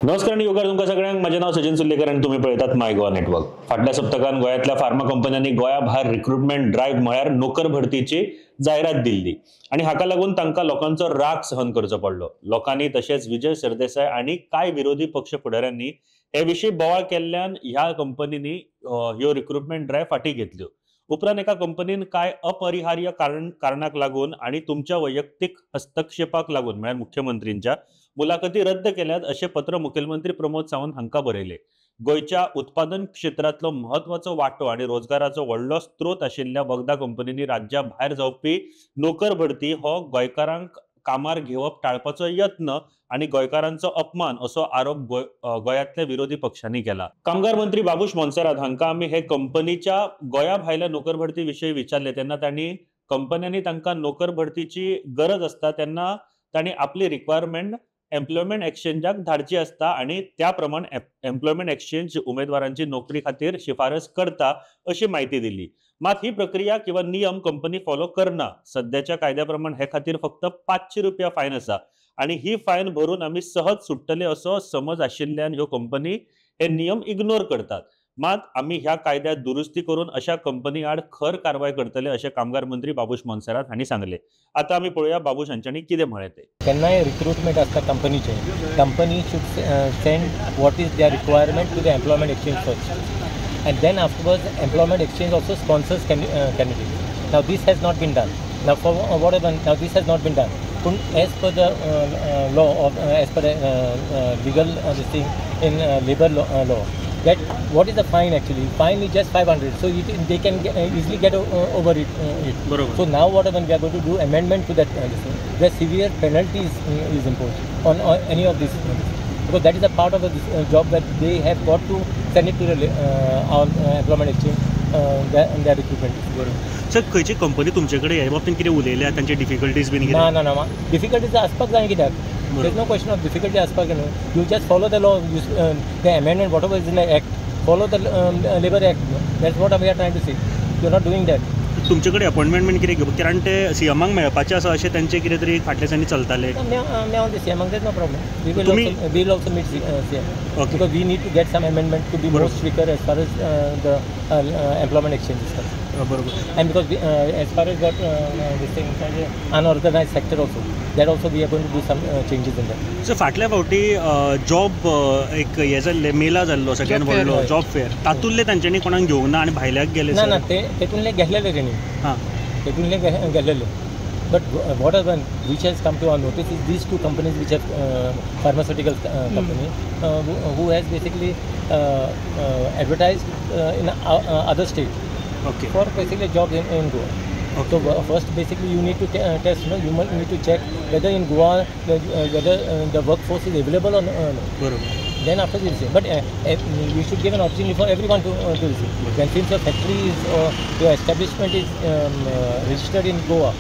नमस्कार आनी योगार तुमकां सगळ्यांक. म्हजें नांव सचिन सुर्लेकर आनी तुमी पळयतात माय गोवा नेटवर्क. फाटल्या सप्तकान गोंयांतल्या फार्मा कंपन्यांनी गोंया भायर रिक्रुटमेंट ड्रायव्ह म्हळ्यार नोकर भरतीची जायरात दिल्ली आनी हाका लागून तांकां लोकांचो राग सहन करचो पडलो. लोकांनी तशेंच विजय सरदेसाय आनी कांय विरोधी पक्ष फुडाऱ्यांनी हे विशीं बोवाळ केल्ल्यान ह्या कंपनींनी ह्यो रिक्रुटमेंट ड्रायव्ह फाटीं घेतल्यो. उपरांत एका कंपनीन कांय अपरिहार्य कारणाक लागून आनी तुमच्या वैयक्तीक हस्तक्षेपाक लागून म्हळ्यार मुख्यमंत्रींच्या मुलाखती रद्द केल्यात अशें पत्र मुखेलमंत्री प्रमोद सावंत हांकां बरयलें. गोंयच्या उत्पादन क्षेत्रांतलो म्हत्वाचो वांटो आनी रोजगाराचो व्हडलो स्त्रोत आशिल्ल्या वखदां कंपनींनी राज्या भायर जावपी नोकर भरती हो गोंयकारांक कामार घेवप टाळपाचो यत्न आनी गोंयकारांचो अपमान असो आरोप गोंयांतल्या विरोधी पक्षांनी केला. कामगार मंत्री बाबूश मोन्सेरात हांकां आमी हे कंपनीच्या गोंया भायल्या नोकर भरती विशीं विचारले तेन्ना तांणी कंपन्यांनी तांकां नोकर भरतीची गरज आसता तेन्ना तांणी आपली रिक्वायरमेंट एम्प्लॉयमेंट एक्सचेंजाक धाडची आसता आनी त्या प्रमाण एम्प्लॉयमेंट एक्सचेंज उमेदवारांची नोकरी खातीर शिफारस करता अशी म्हायती दिली. मात ही प्रक्रिया किंवा नियम कंपनी फॉलो करना. सद्याच्या कायद्या प्रमाण हे खातीर फक्त 500 रुपया फायन आसा आनी ही फायन भरून आमी सहज सुट्टले असो समज आशिल्ल्यान ह्यो कंपनी हे नियम इग्नोर करतात. मात आमी ह्या कायद्यात दुरुस्ती करून अशा कंपनी आड खर कारवाय करतले अशें कामगार मंत्री बाबूश मोन्सेरात हांणी सांगले. आतां आमी पळोवया बाबूश हांच्यांनी कितें म्हळें तें. केन्नाय रिक्रुटमेंट आसता कंपनीचें, company should send what is their requirement to the employment exchange first and then afterwards employment exchange also sponsors candidate. Now this has not been done. Now for whatever, now this has not been done. पूण as per the law of as per the legal this thing in labour law that what is the fine actually? Fine is just 500, so they can easily get over it. So now what happens, we are going to do amendment to that this thing, where severe penalties is imposed on any of these, because that is a part of the job that they have got to send it to the our employment exchange their recruitment. Sir, खंयची company तुमचे कडेन ह्या बाबतींत कितें उलयल्या, तांचे difficulties बीन कितें? ना ना ना, डिफिकल्टीज आसपाक जाय कित्याक? There is no question of difficulty as per you. You just follow the law, you, the amendment, whatever is in the act, follow the Labour Act. That's what we are trying to say. You are not doing that. तुमचे कडेन appointment बीन कितें घेवपाक, कारण ते सीएमाक मेळपाचें आसा अशें तांचें कितें तरी फाटल्या दिसांनी चलतालें. मेळोन ते सीएमाक, there is no problem. We will also meet CM. Okay. Because we need to get some amendment to be more stricter as far as the employment exchange is concerned. बरोबर. And because we, as far as got this thing unorganized sector also, that also we are going to do some changes in that. So फाटल्या फावटी job एक हे जाल्ले मेला जाल्लो सगळ्यान व्हडलो जॉब फेअर, तातूंतले तांच्यांनी कोणाक घेवंक ना आनी भायल्याक गेले? ना ना, ते तेतूंतले घेतलेले तेणी, हां तेतूंतले घेतलेले. But what happen which has come to our notice is these two companies which have pharmaceutical company who has basically advertised in other state. Okay. For basically jobs in Goa. Okay. So first basically you need to test, you know, you need to check whether in Goa whether the workforce is available or no. बरोबर. Then after you see, but you should give an opportunity for everyone to receive. When since your factory is or your establishment is registered in Goa,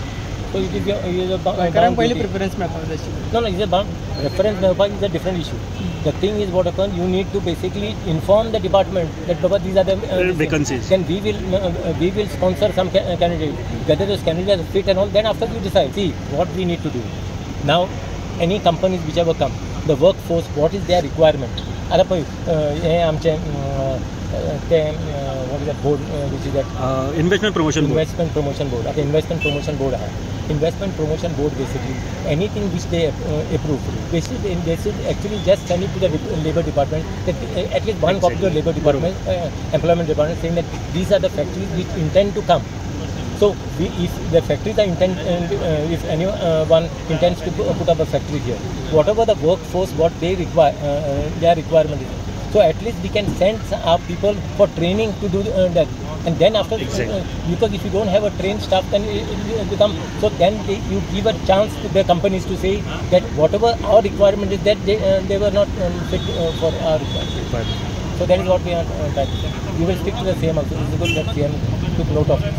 so it is your bound पहिले preference मेळपाक जाय. No no, is a bound preference मेळपाक is a different issue. The thing is what happens, you need to basically inform the department that baba these are the vacancies. Then we will sponsor some candidate, whether those candidates are fit and all. Then after you decide. See what we need to do. Now any companies whichever come, the workforce, what is their requirement? आता पळय हे आमचे ते what is that board which is that investment promotion board. Investment promotion board. आता investment promotion board आहा. Investment promotion board basically anything which they approve, basically they should actually just send it to the labor department, that at least one copy to the labor department, employment department, saying that these are the factories which intend to come. So we, if the factories are intent, if anyone intends to put up a factory here, whatever the workforce, what they require, their requirement is. So at least we can send our people for training to do that. And then after, exactly. Because if you don't have a trained staff, then it will become, so then you give a chance to the companies to say that whatever our requirement is, that they were not fit for our requirement. So that is what we are trying to say. We will stick to the same also. It is good that CM took note of it.